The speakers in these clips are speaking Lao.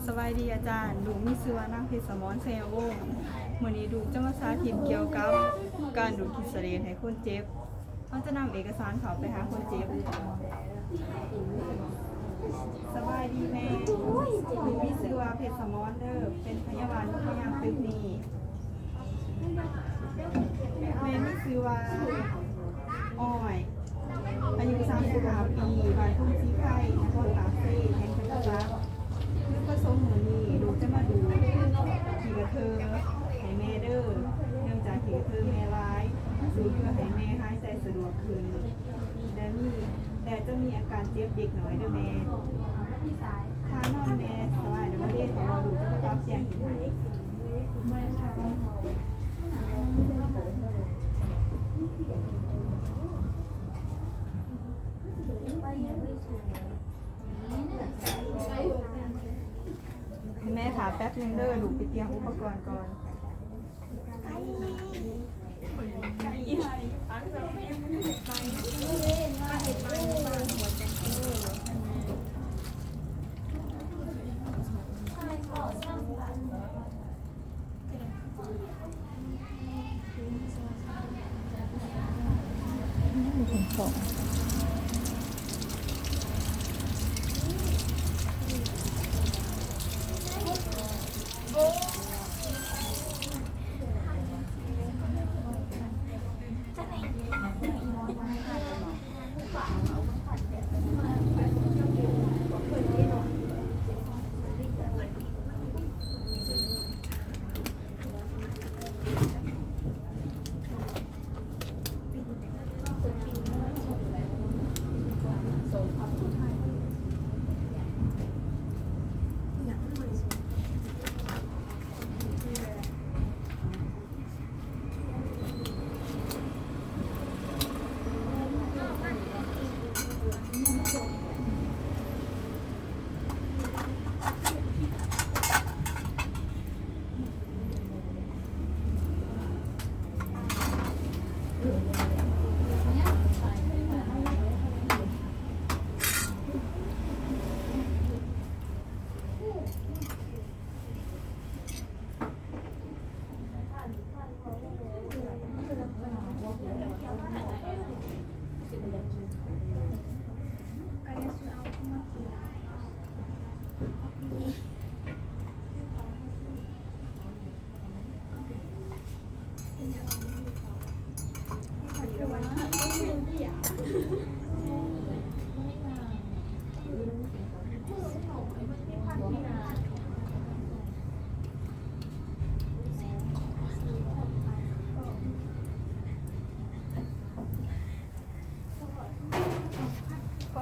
ສະບາຍດີອາຈານ, ລູກມີຊື່ວ່ານາງເພັດສະໝອນ ໄຊຍະວົງ. ມື້ນີ້ລູກຈະມາສາທິດກ່ຽວກັບການດູດຂີ້ສະເລດໃຫ້ຄົນເຈັບ. ເຮົາຈະນຳເອກະສານເຂົ້າໄປຫາຄົນເຈັບ. ສະບາຍດີແມ່, ລູກມີຊື່ວ່າເພັດສະໝອນເດີ, ເປັນພະຍາບານໂຮງພະຍາບານຕຶກນີ້. ແມ່ມີຊື່ວ່າອ້ອຍ ອາຍຸສາມສິບຫ້າປີ, ບ້ານທົ່ງສີໄຄ, ນະຄອນປາກເຊ, ແຂວງຈຳປາສັກ. ຈຸດປະສົງມື້ນີ້ ລູກຈະມາດູດຂີ້ກະເທີໃຫ້ແມ່ເດີ, ເນື່ອງຈາກຂີ້ກະເທີແມ່ຫຼາຍ, ດູດເພື່ອໃຫ້ແມ່ຫາຍໃຈສະດວກຂຶ້ນ ແລະ ມີ ແລະ ຈະມີອາການເຈັບເລັກນ້ອຍເດີແມ່. ທ່ານອນແມ່ສະບາຍດີເດີ, ເພາະວ່າລູກຈະໄປປັບຕຽງໃຫ້. ແມ່ຖ້າແປັບໜຶ່ງເດີ, ລູກໄປຕຽມອຸປະກອນກ່ອນ. ຂໍ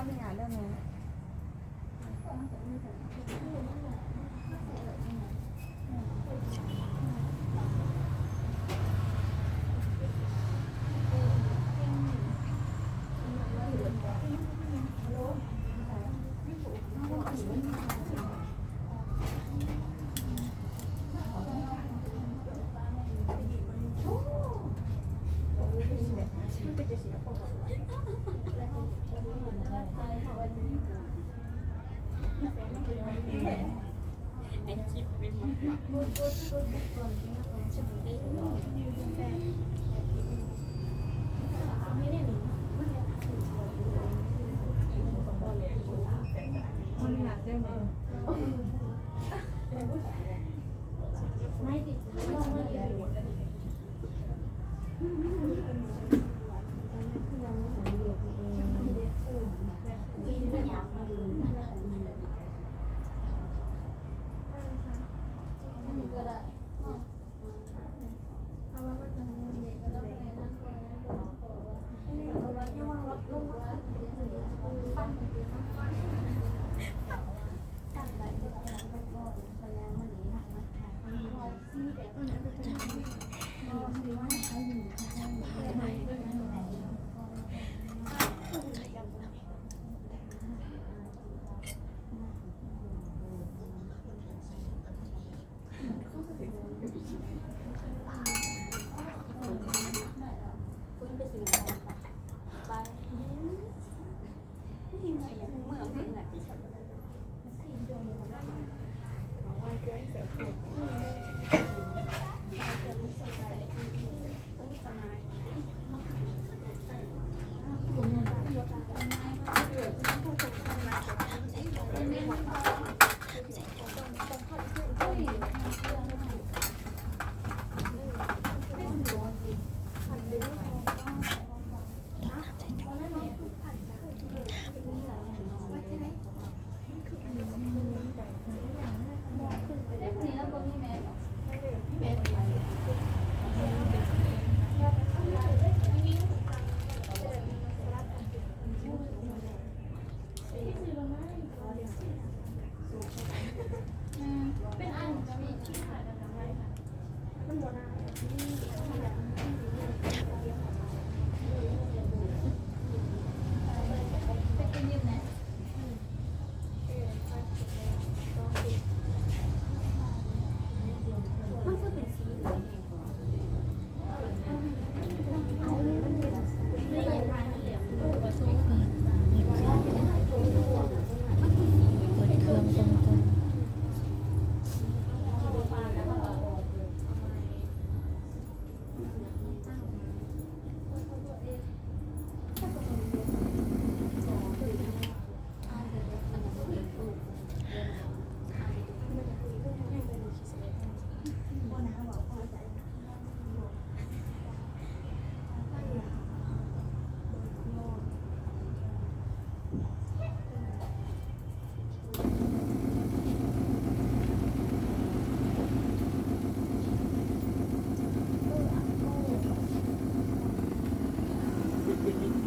ອະນຸຍາດເດີແມ່. ເ ເປີດເຄື່ອງເບິ່ງກ່ອ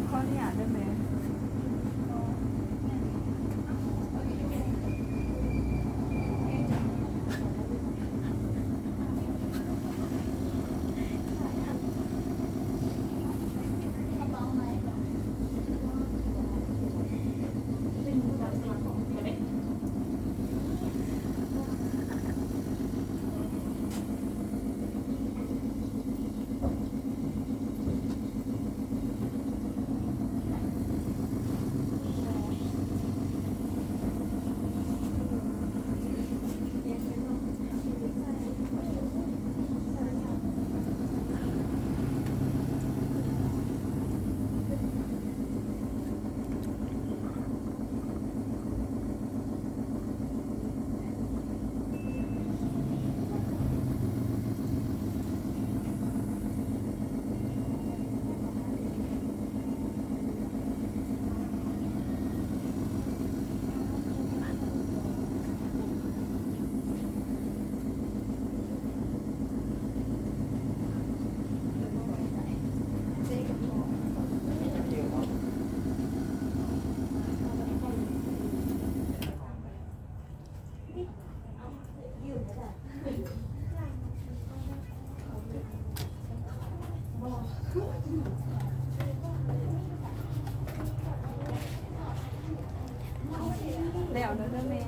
ນ. ຂໍອະນຸຍາດເດີແມ່. ແລ້ວເດີແມ່.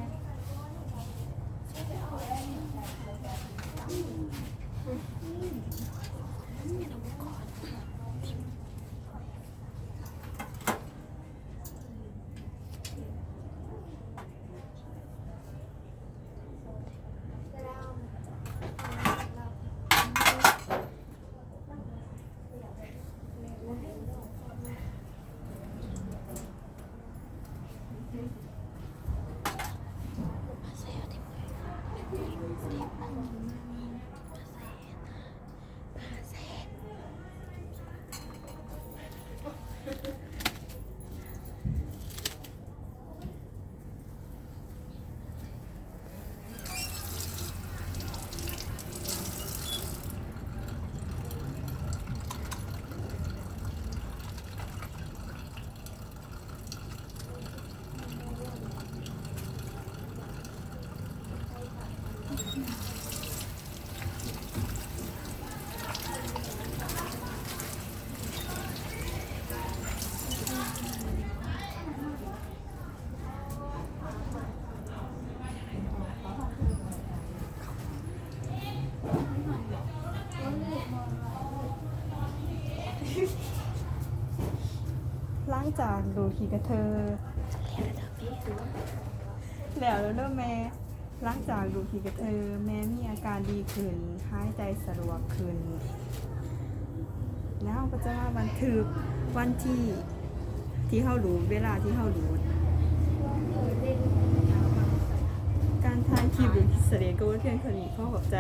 ຫຼັງຈາກດູດຂີ້ກະເທີ ແລ້ວເດີແມ່. ຫຼັງຈາກດູດຂີ້ກະເທີ ແມ່ມີອາການດີຂຶ້ນ, ຫາຍໃຈສະດວກຂຶ້ນ. ແລ້ວເຮົາກໍຈະມາບັນທຶກວັນທີທີ່ເຮົາດູດ, ເວລາທີ່ເຮົາດູດ. ການຖ່າຍຄລິບດູດຂີ້ສະເຫຼດກໍໝົດພຽງເທົ່ານີ້. ຂໍຂອບໃຈ.